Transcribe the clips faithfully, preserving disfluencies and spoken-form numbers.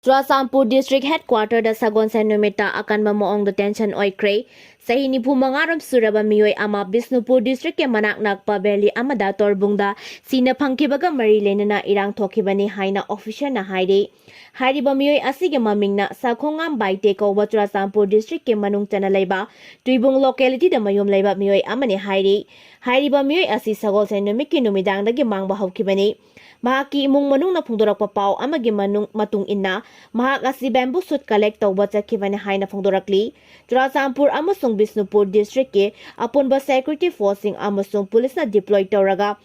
Churachandpur District Headquarter ꯗ ꯁꯒꯣꯜꯁꯦꯟ ꯅꯨꯃꯤꯠꯇ ꯑꯀꯟꯕ ꯃꯑꯣꯡꯗ tension ꯑꯣꯏꯈ꯭ꯔꯦ꯫ ꯆꯍꯤ ꯅꯤꯐꯨ ꯃꯉꯥ ꯔꯣꯝ ꯁꯨꯔꯕ ꯃꯤꯑꯣꯏ ꯑꯃ ꯕꯤꯁꯅꯨꯄꯨꯔ District ꯀꯤ ꯃꯅꯥꯛ ꯅꯛꯄ valley ꯑꯃꯗ ꯇꯣꯔꯕꯨꯡꯗ ꯁꯤꯅ ꯐꯪꯈꯤꯕꯒ ꯃꯔꯤ ꯂꯩꯅꯅ ꯏꯔꯥꯡ ꯊꯣꯛꯈꯤꯕꯅꯤ ꯍꯥꯏꯅ officer ꯅ ꯍꯥꯏꯔꯤ꯫ ꯍꯥꯏꯔꯤꯕ ꯃꯤꯑꯣꯏ ꯑꯁꯤꯒꯤ ꯃꯃꯤꯡꯅ ꯁꯥꯈꯣꯡꯉꯥꯝ ꯕꯥꯏꯇꯦ ꯀꯧꯕ ꯆꯨꯔꯥꯆꯥꯟꯄꯨꯔ District ꯀꯤ ꯃꯅꯨꯡ ꯆꯟꯅ ꯂꯩꯕ ꯇꯨꯏꯕꯨꯡ locality ꯗ ꯃꯌꯨꯝ ꯂꯩꯕ ꯃꯤꯑꯣꯏ ꯑꯃꯅꯤ ꯍꯥꯏꯔꯤ꯫ ꯍꯥꯏꯔꯤꯕ ꯃꯤꯑꯣꯏ ꯑꯁꯤ ꯁꯒꯣꯜꯁꯦꯟ ꯅꯨꯃꯤꯠꯀꯤ ꯅꯨꯃꯤꯗꯥꯡꯗꯒꯤ ꯃꯥꯡꯕ ꯍꯧꯈꯤꯕꯅꯤ꯫ ꯃꯍꯥꯛꯀꯤ ꯏꯃꯨꯡ ꯃꯅꯨꯡꯅ ꯐꯣꯡꯗꯣꯔꯛꯄ ꯄꯥꯎ ꯑꯃꯒꯤ ꯃꯅꯨꯡ, ꯃꯇꯨꯡ ꯏꯟꯅ, ꯃꯍꯥꯛ ꯑꯁꯤ bamboo shoot collect ꯇꯧꯕ ꯆꯠꯈꯤꯕꯅꯤ ꯍꯥꯏꯅ ꯐꯣꯡꯗꯣꯔꯛꯂꯤ꯫ ꯆꯨꯔꯥꯆꯥꯟꯄꯨꯔ ꯑꯃꯁꯨꯡ ꯕꯤꯁꯅꯨꯄꯨꯔ District ꯀꯤ ꯑꯄꯨꯟꯕ security force ꯁꯤꯡ ꯑꯃꯁꯨꯡ police ꯅ deploy ꯇꯧꯔꯒ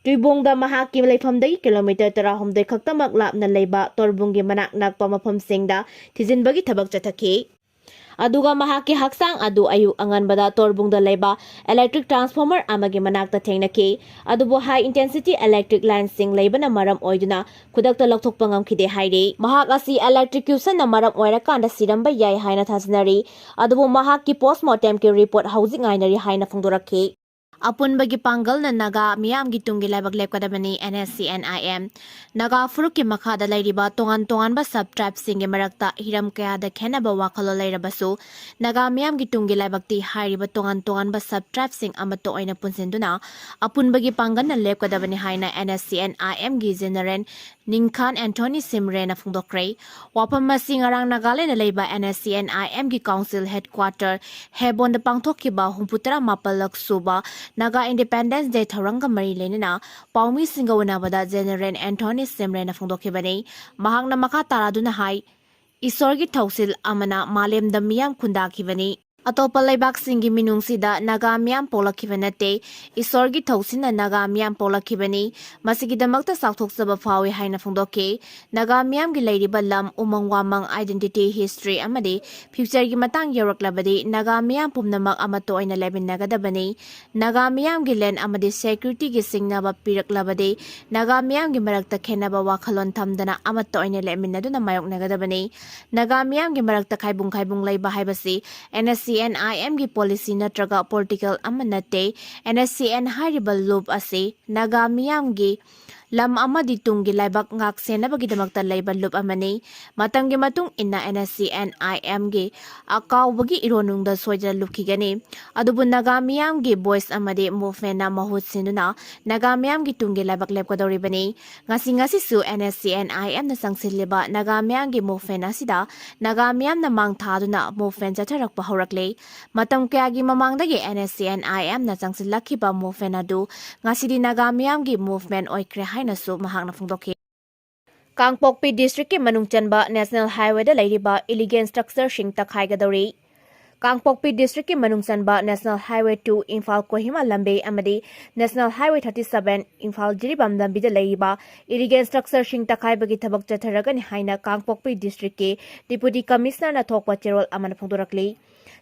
ꯇꯨꯏꯕꯣꯡꯗ ꯃꯍꯥꯛꯀꯤ ꯂꯩꯐꯝꯗꯒꯤ kilometre ꯇꯔꯥꯍꯨꯝꯗꯣꯏ ꯈꯛꯇꯃꯛ ꯂꯥꯞꯅ ꯂꯩꯕ ꯇꯣꯔꯕꯨꯡꯒꯤ ꯃꯅꯥꯛ ꯅꯛꯄ ꯃꯐꯝꯁꯤꯡꯗ ꯊꯤꯖꯤꯟꯕꯒꯤ ꯊꯕꯛ ꯆꯠꯊꯈꯤ꯫ ꯑꯗꯨꯒ ꯃꯍꯥꯛꯀꯤ ꯍꯛꯆꯥꯡ ꯑꯗꯨ ꯑꯌꯨꯛ ꯑꯉꯟꯕꯗ ꯇꯣꯔꯕꯨꯡꯗ ꯂꯩꯕ electric transformer ꯑꯃꯒꯤ ꯃꯅꯥꯛꯇ ꯊꯦꯡꯅꯈꯤ꯫ ꯑꯗꯨꯕꯨ high intensity electric line ꯁꯤꯡ ꯂꯩꯕꯅ ꯃꯔꯝ ꯑꯣꯏꯗꯨꯅ ꯈꯨꯗꯛꯇ ꯂꯧꯊꯣꯛꯄ ꯉꯝꯈꯤꯗꯦ ꯍꯥꯏꯔꯤ꯫ ꯃꯍꯥꯛ ꯑꯁꯤ electrocution ꯅ ꯃꯔꯝ ꯑꯣꯏꯔꯀꯥꯟꯗ ꯁꯤꯔꯝꯕ ꯌꯥꯏ ꯍꯥꯏꯅ ꯊꯥꯖꯅꯔꯤ꯫ ꯑꯗꯨꯕꯨ ꯃꯍꯥꯛꯀꯤ post mortem ꯒꯤ report ꯍꯧꯖꯤꯛ ꯉꯥꯏꯅꯔꯤ ꯍꯥꯏꯅ ꯐꯣꯡꯗꯣꯔꯛꯈꯤ꯫ ꯑꯄꯨꯟꯕꯒꯤ ꯄꯥꯡꯒꯜꯅ ꯅꯥꯒꯥ ꯃꯤꯌꯥꯝꯒꯤ ꯇꯨꯡꯒꯤ ꯂꯥꯏꯕꯛ ꯂꯦꯞꯀꯗꯕꯅꯤ, N S C N I M꯫ Naga ꯐꯨꯔꯨꯞꯀꯤ ꯃꯈꯥꯗ ꯂꯩꯔꯤꯕ ꯇꯣꯉꯥꯟ ꯇꯣꯉꯥꯟꯕ sub tribe ꯁꯤꯡꯒꯤ ꯃꯔꯛꯇ ꯍꯤꯔꯝ ꯀꯌꯥꯗ ꯈꯦꯟꯅꯕ ꯋꯥꯈꯜꯂꯣꯟ ꯂꯩꯔꯕꯁꯨ, ꯅꯥꯒꯥ ꯃꯤꯌꯥꯝꯒꯤ ꯇꯨꯡꯒꯤ ꯂꯥꯏꯕꯛꯇꯤ ꯍꯥꯏꯔꯤꯕ ꯇꯣꯉꯥꯟ ꯇꯣꯉꯥꯟꯕ sub tribe ꯁꯤꯡ ꯑꯃꯠꯇ ꯑꯣꯏꯅ ꯄꯨꯟꯁꯤꯟꯗꯨꯅ ꯑꯄꯨꯟꯕꯒꯤ ꯄꯥꯡꯒꯜꯅ ꯂꯦꯞꯀꯗꯕꯅꯤ ꯍꯥꯏꯅ N S C N I M ꯒꯤ General ꯅꯤꯡꯈꯥꯟ ꯑꯦꯟꯊꯣꯅꯤ ꯁꯤꯝꯔꯦꯅ ꯐꯣꯡꯗꯣꯛꯈ꯭ꯔꯦ꯫ ꯋꯥꯐꯝ ꯑꯁꯤ ꯉꯔꯥꯡ ꯅꯥꯒꯥꯂꯦꯟꯗ ꯂꯩꯕ N S C N I M ꯒꯤ council headquarter ꯍꯦꯕꯣꯟꯗ ꯄꯥꯡꯊꯣꯛꯈꯤꯕ ꯍꯨꯝꯐꯨꯇꯔꯥ ꯃꯥꯄꯜꯂꯛ ꯁꯨꯕ ꯅꯥꯒꯥ Independence Day ꯊꯧꯔꯝꯒ ꯃꯔꯤ ꯂꯩꯅꯅ ꯄꯥꯎꯃꯤꯁꯤꯡꯒ ꯎꯅꯕꯗ General ꯑꯦꯟꯊꯣꯅꯤ ꯁꯤꯝꯔꯦꯅ ꯐꯣꯡꯗꯣꯛꯈꯤꯕꯅꯤ꯫ ꯃꯍꯥꯛꯅ ꯃꯈꯥ ꯇꯥꯔꯗꯨꯅ ꯍꯥꯏ, ꯏꯁꯣꯔꯒꯤ ꯊꯧꯁꯤꯜ ꯑꯃꯅ ꯃꯥꯂꯦꯝꯗ ꯃꯤꯌꯥꯝ ꯈꯨꯟꯗꯥꯈꯤꯕꯅꯤ꯫ ꯑꯇꯣꯞꯄ ꯂꯩꯕꯥꯛꯁꯤꯡꯒꯤ ꯃꯤꯅꯨꯡꯁꯤꯗ ꯅꯥꯒꯥ ꯃꯤꯌꯥꯝ ꯄꯣꯛꯂꯛꯈꯤꯕ ꯅꯠꯇꯦ, ꯏꯁꯣꯔꯒꯤ ꯊꯧꯁꯤꯟꯅ ꯅꯥꯒꯥ ꯃꯤꯌꯥꯝ ꯄꯣꯛꯂꯛꯈꯤꯕꯅꯤ꯫ ꯃꯁꯤꯒꯤꯗꯃꯛꯇ ꯆꯥꯎꯊꯣꯛꯆꯕ ꯐꯥꯎꯏ ꯍꯥꯏꯅ ꯐꯣꯡꯗꯣꯛꯈꯤ꯫ ꯅꯥꯒꯥ ꯃꯤꯌꯥꯝꯒꯤ ꯂꯩꯔꯤꯕ ꯂꯝ, ꯎꯃꯪ ꯋꯥꯃꯪ, identity, history ꯑꯃꯗꯤ future ꯒꯤ ꯃꯇꯥꯡ ꯌꯧꯔꯛꯂꯕꯗꯤ ꯅꯥꯒꯥ ꯃꯤꯌꯥꯝ ꯄꯨꯝꯅꯃꯛ ꯑꯃꯠꯇ ꯑꯣꯏꯅ ꯂꯩꯃꯤꯟꯅꯒꯗꯕꯅꯤ꯫ ꯅꯥꯒꯥ ꯃꯤꯌꯥꯝꯒꯤ land ꯑꯃꯗꯤ security ꯒꯤ ꯁꯤꯡꯅꯕ ꯄꯤꯔꯛꯂꯕꯗꯤ ꯅꯥꯒꯥ ꯃꯤꯌꯥꯝꯒꯤ ꯃꯔꯛꯇ ꯈꯦꯟꯅꯕ ꯋꯥꯈꯜꯂꯣꯟ ꯊꯝꯗꯅ ꯑꯃꯠꯇ ꯑꯣꯏꯅ ꯂꯩꯃꯤꯟꯅꯗꯨꯅ ꯃꯥꯌꯣꯛꯅꯒꯗꯕꯅꯤ꯫ ꯅꯥꯒꯥ ꯃꯤꯌꯥꯝꯒꯤ ꯃꯔꯛꯇ ꯈꯥꯏꯕꯨꯡ ꯈꯥꯏꯕꯨꯡ ꯂꯩꯕ ꯍꯥꯏꯕꯁꯤ N S C N I M ꯒꯤ policy ꯅꯠꯇ꯭ꯔꯒ political ꯑꯃ ꯅꯠꯇꯦ꯫ N S C N ꯍꯥꯏꯔꯤꯕ ꯂꯨꯞ ꯑꯁꯤ ꯅꯥꯒꯥ ꯃꯤꯌꯥꯝꯒꯤ ꯂꯝ ꯑꯃꯗꯤ ꯇꯨꯡꯒꯤ ꯂꯩꯕꯥꯛ ꯉꯥꯛ ꯁꯦꯟꯅꯕꯒꯤꯗꯃꯛꯇ ꯂꯩꯕ ꯂꯨꯞ ꯑꯃꯅꯤ꯫ ꯃꯇꯝꯒꯤ ꯃꯇꯨꯡ ꯏꯟꯅ NSCN-IM-ꯒꯤ ꯑꯀꯥꯎꯕꯒꯤ ꯏꯔꯣꯟꯅꯨꯡꯗ ꯁꯣꯏꯗꯅ ꯂꯨꯞꯈꯤꯒꯅꯤ꯫ ꯑꯗꯨꯕꯨ ꯅꯥꯒꯥ ꯃꯤꯌꯥꯝꯒꯤ voice ꯑꯃꯗꯤ movement-ꯅ ꯃꯍꯨꯠ ꯁꯤꯟꯗꯨꯅ ꯅꯥꯒꯥ ꯃꯤꯌꯥꯝꯒꯤ ꯇꯨꯡꯒꯤ ꯂꯩꯕꯥꯛ ꯂꯦꯞꯀꯗꯧꯔꯤꯕꯅꯤ꯫ ꯉꯁꯤ, ꯉꯁꯤꯁꯨ NSCN-IM-ꯅ ꯆꯪꯁꯤꯜꯂꯤꯕ ꯅꯥꯒꯥ ꯃꯤꯌꯥꯝꯒꯤ movement ꯑꯁꯤꯗ ꯅꯥꯒꯥ ꯃꯤꯌꯥꯝꯅ ꯃꯥꯡ ꯊꯥꯗꯨꯅ movement ꯆꯠꯊꯔꯛꯄ ꯍꯧꯔꯛꯂꯦ꯫ ꯃꯇꯝ ꯀꯌꯥꯒꯤ ꯃꯃꯥꯡꯗꯒꯤ NSCN-IM-ꯅ ꯆꯪꯁꯤꯜꯂꯛꯈꯤꯕ movement ꯑꯗꯨ ꯉꯁꯤꯗꯤ ꯅꯥꯒꯥ ꯃꯤꯌꯥꯝꯒꯤ movement ꯑꯣꯏꯈ꯭ꯔꯦ ꯍꯥꯏꯅꯁꯨ ꯃꯍꯥꯛꯅ ꯐꯣꯡꯗꯣꯛꯈꯤ꯫ ꯀꯥꯡꯄꯣꯛꯄꯤ district-ꯀꯤ ꯃꯅꯨꯡ ꯆꯟꯕ National Highway-ꯗ ꯂꯩꯔꯤꯕ illegal structure-ꯁꯤꯡ ꯇꯛꯈꯥꯏꯒꯗꯧꯔꯤ꯫ ꯀꯥꯡꯄꯣꯛꯄꯤ district-ꯀꯤ ꯃꯅꯨꯡ ꯆꯟꯕ National Highway two Imphal Kohima ꯂꯝꯕꯤ ꯑꯃꯗꯤ National Highway thirty seven Imphal Jiribam ꯂꯝꯕꯤꯗ ꯂꯩꯔꯤꯕ illegal structure-ꯁꯤꯡ ꯇꯛꯈꯥꯏꯕꯒꯤ ꯊꯕꯛ ꯆꯠꯊꯔꯒꯅꯤ ꯍꯥꯏꯅ ꯀꯥꯡꯄꯣꯛꯄꯤ district-ꯀꯤ Deputy Commissioner-ꯅ ꯊꯣꯛꯄ ꯆꯦꯔꯣꯜ ꯑꯃꯅ ꯐꯣꯡꯗꯣꯔꯛꯂꯤ꯫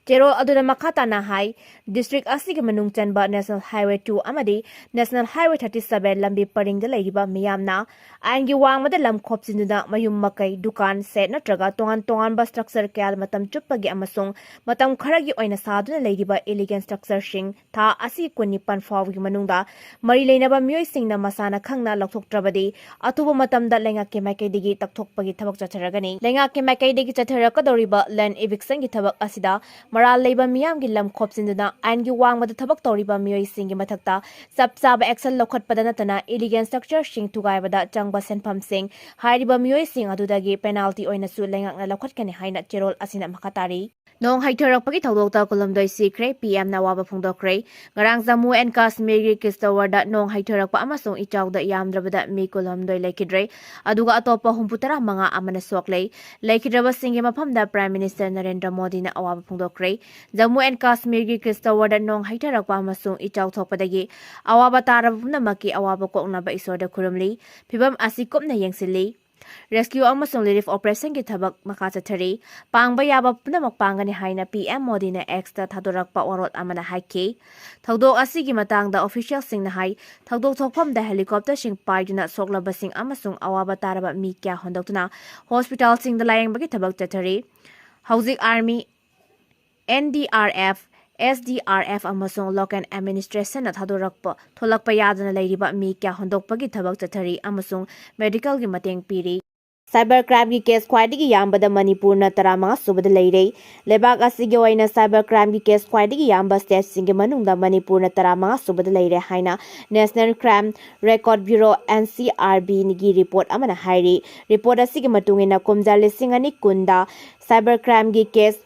ꯆꯦꯔꯣꯜ ꯑꯗꯨꯗ ꯃꯈꯥ ꯇꯥꯅ ꯍꯥꯏ, district ꯑꯁꯤꯒꯤ ꯃꯅꯨꯡ ꯆꯟꯕ National Highway two ꯑꯃꯗꯤ National Highway thirty seven ꯂꯝꯕꯤ ꯄꯔꯤꯡꯗ ꯂꯩꯔꯤꯕ ꯃꯤꯌꯥꯝꯅ ꯑꯥꯏꯟꯒꯤ ꯋꯥꯡꯃꯗ ꯂꯝ ꯈꯣꯞꯆꯤꯟꯗꯨꯅ ꯃꯌꯨꯝ ꯃꯀꯩ, ꯗꯨꯀꯥꯟ, shed ꯅꯠꯇ꯭ꯔꯒ ꯇꯣꯉꯥꯟ ꯇꯣꯉꯥꯟꯕ structure ꯀꯌꯥ ꯃꯇꯝ ꯆꯨꯞꯄꯒꯤ ꯑꯃꯁꯨꯡ ꯃꯇꯝ ꯈꯔꯒꯤ ꯑꯣꯏꯅ ꯁꯥꯗꯨꯅ ꯂꯩꯔꯤꯕ illegal structure-ꯁꯤꯡ ꯊꯥ ꯑꯁꯤ ꯀꯨꯟꯅꯤꯄꯥꯟ ꯐꯥꯎꯕꯒꯤ ꯃꯅꯨꯡꯗ ꯃꯔꯤ ꯂꯩꯅꯕ ꯃꯤꯑꯣꯏꯁꯤꯡꯅ ꯃꯁꯥꯅ ꯈꯪꯅ ꯂꯧꯊꯣꯛꯇ꯭ꯔꯕꯗꯤ ꯑꯊꯨꯕ ꯃꯇꯝꯗ ꯂꯩꯉꯥꯛꯀꯤ ꯃꯥꯏꯀꯩꯗꯒꯤ ꯇꯛꯊꯣꯛꯄꯒꯤ ꯊꯕꯛ ꯆꯠꯊꯔꯒꯅꯤ꯫ ꯂꯩꯉꯥꯛꯀꯤ ꯃꯥꯏꯀꯩꯗꯒꯤ ꯆꯠꯊꯔꯛꯀꯗꯧꯔꯤꯕ land eviction-ꯒꯤ ꯊꯕꯛ ꯑꯁꯤꯗ ꯃꯔꯥꯜ ꯂꯩꯕ ꯃꯤꯌꯥꯝꯒꯤ ꯂꯝ ꯈꯣꯞꯆꯤꯟꯗꯨꯅ ꯑꯥꯏꯟꯒꯤ ꯋꯥꯡꯃꯗ ꯊꯕꯛ ꯇꯧꯔꯤꯕ ꯃꯤꯑꯣꯏꯁꯤꯡꯒꯤ ꯃꯊꯛꯇ ꯆꯞ ꯆꯥꯕ action ꯂꯧꯈꯠꯄꯗ ꯅꯠꯇꯅ illegal structure-ꯁꯤꯡ ꯊꯨꯒꯥꯏꯕꯗ ꯆꯪꯕ ꯁꯦꯟꯐꯝꯁꯤꯡ ꯍꯥꯏꯔꯤꯕ ꯃꯤꯑꯣꯏꯁꯤꯡ ꯑꯗꯨꯗꯒꯤ penalty ꯑꯣꯏꯅꯁꯨ ꯂꯩꯉꯥꯛꯅ ꯂꯧꯈꯠꯀꯅꯤ ꯍꯥꯏꯅ ꯆꯦꯔꯣꯜ ꯑꯁꯤꯅ ꯃꯈꯥ ꯇꯥꯔꯤ꯫ ꯅꯣꯡ ꯍꯩꯊꯔꯛꯄꯒꯤ ꯊꯧꯗꯣꯛꯇ ꯀꯨꯟꯍꯨꯝꯗꯣꯏ ꯁꯤꯈ꯭ꯔꯦ, PM-ꯅ ꯑꯋꯥꯕ ꯐꯣꯡꯗꯣꯛꯈ꯭ꯔꯦ꯫ ꯉꯔꯥꯡ ꯖꯝꯃꯨ and ꯀꯥꯁꯃꯤꯔꯒꯤ ꯀꯤꯁꯇꯋꯥꯔꯗ ꯅꯣꯡ ꯍꯩꯊꯔꯛꯄ ꯑꯃꯁꯨꯡ ꯏꯆꯥꯎꯗ ꯌꯥꯝꯗ꯭ꯔꯕꯗ ꯃꯤ ꯀꯨꯟꯍꯨꯝꯗꯣꯏ ꯂꯩꯈꯤꯗ꯭ꯔꯦ, ꯑꯗꯨꯒ ꯑꯇꯣꯞꯄ ꯍꯨꯝꯐꯨꯇꯔꯥ ꯃꯉꯥ ꯑꯃꯅ ꯁꯣꯛꯂꯦ꯫ ꯂꯩꯈꯤꯗ꯭ꯔꯕꯁꯤꯡꯒꯤ ꯃꯐꯝꯗ Prime Minister ꯅꯔꯦꯟꯗ꯭ꯔ ꯃꯣꯗꯤꯅ ꯑꯋꯥꯕ ꯐꯣꯡꯗꯣꯛꯈ꯭ꯔꯦ꯫ ꯖꯝꯃꯨ and ꯀꯥꯁꯃꯤꯔꯒꯤ ꯀꯤꯁꯇꯋꯥꯔꯗ ꯅꯣꯡ ꯍꯩꯊꯔꯛꯄ ꯑꯃꯁꯨꯡ ꯏꯆꯥꯎ ꯊꯣꯛꯄꯗꯒꯤ ꯑꯋꯥꯕ ꯇꯥꯔꯕ ꯄꯨꯝꯅꯃꯛꯀꯤ ꯑꯋꯥꯕ ꯀꯣꯛꯅꯕ ꯏꯁꯣꯔꯗ ꯈꯨꯔꯨꯝꯂꯤ꯫ ꯐꯤꯚꯝ ꯑꯁꯤ ꯀꯨꯞꯅ ꯌꯦꯡꯁꯤꯜꯂꯤ꯫ Rescue ꯑꯃꯁꯨꯡ relief operation-ꯒꯤ ꯊꯕꯛ ꯃꯈꯥ ꯆꯠꯊꯔꯤ꯫ ꯄꯥꯡꯕ ꯌꯥꯕ ꯄꯨꯝꯅꯃꯛ ꯄꯥꯡꯒꯅꯤ ꯍꯥꯏꯅ PM ꯃꯣꯗꯤꯅ X-ꯇ ꯊꯥꯗꯣꯔꯛꯄ ꯋꯥꯔꯣꯜ ꯑꯃꯅ ꯍꯥꯏꯈꯤ꯫ ꯊꯧꯗꯣꯛ ꯑꯁꯤꯒꯤ ꯃꯇꯥꯡꯗ official-ꯁꯤꯡꯅ ꯍꯥꯏ, ꯊꯧꯗꯣꯛ ꯊꯣꯛꯐꯝꯗ helicopter-ꯁꯤꯡ ꯄꯥꯏꯗꯨꯅ ꯁꯣꯛꯂꯕꯁꯤꯡ ꯑꯃꯁꯨꯡ ꯑꯋꯥꯕ ꯇꯥꯔꯕ ꯃꯤ ꯀꯌꯥ ꯍꯣꯟꯗꯣꯛꯇꯨꯅ hospital-ꯁꯤꯡꯗ ꯂꯥꯌꯦꯡꯕꯒꯤ ꯊꯕꯛ ꯆꯠꯊꯔꯤ꯫ ꯍꯧꯖꯤꯛ Army, NDRF, S D R F ꯑꯃꯁꯨꯡ Local Administrationꯅ ꯊꯥꯗꯣꯔꯛꯄ ꯊꯣꯛꯂꯛꯄ ꯌꯥꯗꯅ ꯂꯩꯔꯤꯕ ꯃꯤ ꯀꯌꯥ ꯍꯨꯟꯗꯣꯛꯄꯒꯤ ꯊꯕꯛ ꯆꯠꯊꯔꯤ ꯑꯃꯁꯨꯡ Medicalꯒꯤ ꯃꯇꯦꯡ ꯄꯤꯔꯤ꯫ Cyber Crimeꯒꯤ case ꯈ꯭ꯋꯥꯏꯗꯒꯤ ꯌꯥꯝꯕꯗ ꯃꯅꯤꯄꯨꯔꯅ ꯇꯔꯥꯃꯉꯥ ꯁꯨꯕꯗ ꯂꯩꯔꯦ꯫ ꯂꯩꯕꯥꯛ ꯑꯁꯤꯒꯤ ꯑꯣꯏꯅ cyber crimeꯒꯤ case ꯈ꯭ꯋꯥꯏꯗꯒꯤ ꯌꯥꯝꯕ stateꯁꯤꯡꯒꯤ ꯃꯅꯨꯡꯗ ꯃꯅꯤꯄꯨꯔꯅ ꯇꯔꯥꯃꯉꯥ ꯁꯨꯕꯗ ꯂꯩꯔꯦ ꯍꯥꯏꯅ National Crime Record Bureau, N C R Bꯒꯤ report ꯑꯃꯅ ꯍꯥꯏꯔꯤ꯫ Report ꯑꯁꯤꯒꯤ ꯃꯇꯨꯡ ꯏꯟꯅ ꯀꯨꯝꯖꯥ ꯂꯤꯁꯤꯡ ꯑꯅꯤ ꯀꯨꯟꯗ cyber crimeꯒꯤ case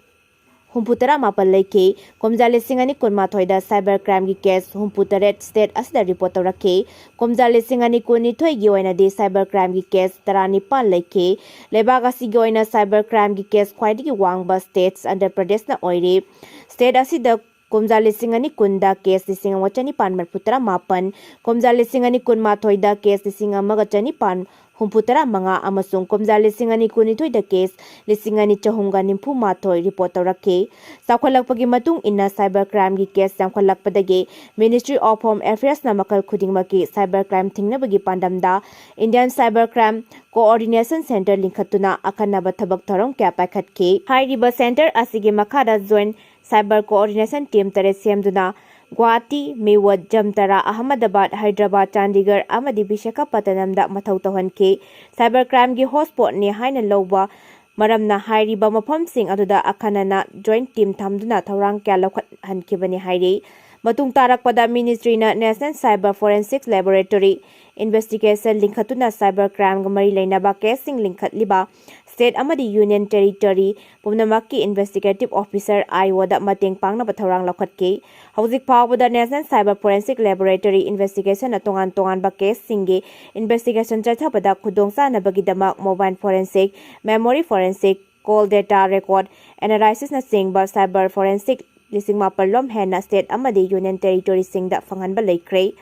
ꯍꯨꯝꯐꯨ ꯇꯔꯥ ꯃꯥꯄꯜ ꯂꯩꯈꯤ꯫ ꯀꯨꯝꯖꯥ ꯂꯤꯁꯤꯡ ꯑꯅꯤ ꯀꯨꯟꯃꯥꯊꯣꯏꯗ cyber crimeꯒꯤ case ꯍꯨꯝꯐꯨ ꯇꯔꯦꯠ state ꯑꯁꯤꯗ report ꯇꯧꯔꯛꯈꯤ꯫ ꯀꯨꯝꯖꯥ ꯂꯤꯁꯤꯡ ꯑꯅꯤ ꯀꯨꯟꯅꯤꯊꯣꯏꯒꯤ ꯑꯣꯏꯅꯗꯤ cyber crimeꯒꯤ case ꯇꯔꯥꯅꯤꯄꯥꯟ ꯂꯩꯈꯤ꯫ ꯂꯩꯕꯥꯛ ꯑꯁꯤꯒꯤ ꯑꯣꯏꯅ cyber crimeꯒꯤ case ꯈ꯭ꯋꯥꯏꯗꯒꯤ ꯋꯥꯡꯕ states ꯑꯟꯙ꯭ꯔ ꯄ꯭ꯔꯗꯦꯁꯅ ꯑꯣꯏꯔꯤ꯫ State ꯑꯁꯤꯗ ꯀꯨꯝꯖꯥ ꯂꯤꯁꯤꯡ ꯑꯅꯤ ꯀꯨꯟꯗ case ꯂꯤꯁꯤꯡ ꯑꯃ ꯆꯅꯤꯄꯥꯟ ꯃꯔꯤꯐꯨ ꯇꯔꯥ ꯃꯥꯄꯟ, ꯀꯨꯝꯖꯥ ꯂꯤꯁꯤꯡ ꯑꯅꯤ ꯀꯨꯟꯃꯥꯊꯣꯏꯗ case ꯂꯤꯁꯤꯡ ꯑꯃꯒ ꯆꯅꯤꯄꯥꯟ ꯍꯨꯝꯐꯨ ꯇꯔꯥ ꯃꯉꯥ ꯑꯃꯁꯨꯡ ꯀꯨꯝꯖꯥ ꯂꯤꯁꯤꯡ ꯑꯅꯤ ꯀꯨꯟꯅꯤꯊꯣꯏꯗ case ꯂꯤꯁꯤꯡ ꯑꯅꯤ ꯆꯍꯨꯝꯒ ꯅꯤꯐꯨ ꯃꯥꯊꯣꯏ report ꯇꯧꯔꯛꯈꯤ꯫ ꯆꯥꯎꯈꯠꯂꯛꯄꯒꯤ ꯃꯇꯨꯡ ꯏꯟꯅ cyber crimeꯒꯤ case ꯌꯥꯝꯈꯠꯂꯛꯄꯗꯒꯤ Ministry of Home Affairsꯅ ꯃꯈꯜ ꯈꯨꯗꯤꯡꯃꯛꯀꯤ cyber crime ꯊꯤꯡꯅꯕꯒꯤ ꯄꯥꯟꯗꯝꯗ Indian Cyber Crime Coordination Centre ꯂꯤꯡꯈꯠꯇꯨꯅ ꯑꯈꯟꯅꯕ ꯊꯕꯛ ꯊꯧꯔꯝ ꯀꯌꯥ ꯄꯥꯏꯈꯠꯈꯤ꯫ ꯍꯥꯏꯔꯤꯕ centre ꯑꯁꯤꯒꯤ ꯃꯈꯥꯗ Joint Cyber Coordination Team ꯇꯔꯦꯠ ꯁꯦꯝꯗꯨꯅ ꯒꯨꯋꯥꯍꯥꯇꯤ, ꯃꯤꯋꯠ, ꯖꯝꯇꯥꯔꯥ, ꯑꯍꯃꯗꯕꯥꯗ, ꯍꯥꯏꯗ꯭ꯔꯕꯥꯗ, ꯆꯥꯟꯗꯤꯒꯔ ꯑꯃꯗꯤ ꯕꯤꯁꯥꯈꯥꯄꯠꯇꯅꯝꯗ ꯃꯊꯧ ꯇꯧꯍꯟꯈꯤ꯫ Cyber crimeꯒꯤ hotspotꯅꯤ ꯍꯥꯏꯅ ꯂꯧꯕ ꯃꯔꯝꯅ ꯍꯥꯏꯔꯤꯕ ꯃꯐꯝꯁꯤꯡ ꯑꯗꯨꯗ ꯑꯈꯟꯅꯅ joint team ꯊꯝꯗꯨꯅ ꯊꯧꯔꯥꯡ ꯀꯌꯥ ꯂꯧꯈꯠꯍꯟꯈꯤꯕꯅꯤ ꯍꯥꯏꯔꯤ꯫ ꯃꯇꯨꯡ ꯇꯥꯔꯛꯄꯗ ministryꯅ National Cyber Forensic Laboratory Investigation ꯂꯤꯡꯈꯠꯇꯨꯅ cyber crimeꯒ ꯃꯔꯤ ꯂꯩꯅꯕ caseꯁꯤꯡ ꯂꯤꯡꯈꯠꯂꯤꯕ state ꯑꯃꯗꯤ union territory ꯄꯨꯝꯅꯃꯛꯀꯤ investigative officer, I Oꯗ ꯃꯇꯦꯡ ꯄꯥꯡꯅꯕ ꯊꯧꯔꯥꯡ ꯂꯧꯈꯠꯈꯤ꯫ ꯍꯧꯖꯤꯛ ꯐꯥꯎꯕꯗ National Cyber Forensic Laboratory Investigationꯅ ꯇꯣꯉꯥꯟ ꯇꯣꯉꯥꯟꯕ caseꯁꯤꯡꯒꯤ investigation ꯆꯠꯊꯕꯗ ꯈꯨꯗꯣꯡ ꯆꯥꯅꯕꯒꯤꯗꯃꯛ mobile forensic, memory forensic, call data record analysisꯅꯆꯤꯡꯕ cyber forensic ꯂꯤꯁꯤꯡ ꯃꯥꯄꯜ ꯔꯣꯝ ꯍꯦꯟꯅ state ꯑꯃꯗꯤ union territoryꯁꯤꯡꯗ ꯐꯪꯍꯟꯕ ꯂꯩꯈ꯭ꯔꯦ꯫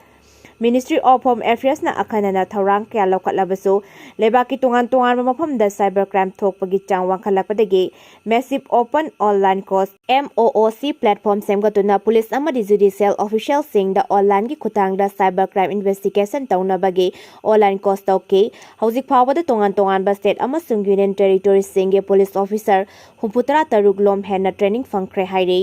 Ministry of Home Affairsꯅ ꯑꯈꯟꯅꯅ ꯊꯧꯔꯥꯡ ꯀꯌꯥ ꯂꯧꯈꯠꯂꯕꯁꯨ, ꯂꯩꯕꯥꯛꯀꯤ ꯇꯣꯉꯥꯟ ꯇꯣꯉꯥꯟꯕ ꯃꯐꯝꯗ cyber crime ꯊꯣꯛꯄꯒꯤ ꯆꯥꯡ ꯋꯥꯡꯈꯠꯂꯛꯄꯗꯒꯤ Massive Open Online Court, M O O C platform ꯁꯦꯝꯒꯠꯇꯨꯅ police ꯑꯃꯗꯤ judicial officialꯁꯤꯡꯗ onlineꯒꯤ ꯈꯨꯠꯊꯥꯡꯗ cyber crime investigation ꯇꯧꯅꯕꯒꯤ online course ꯇꯧꯈꯤ꯫ ꯍꯧꯖꯤꯛ ꯐꯥꯎꯕꯗ ꯇꯣꯉꯥꯟ ꯇꯣꯉꯥꯟꯕ state ꯑꯃꯁꯨꯡ union territoryꯁꯤꯡꯒꯤ police officer ꯍꯨꯝꯐꯨ ꯇꯔꯥ ꯇꯔꯨꯛ ꯂꯣꯝ ꯍꯦꯟꯅ training ꯐꯪꯈ꯭ꯔꯦ ꯍꯥꯏꯔꯤ꯫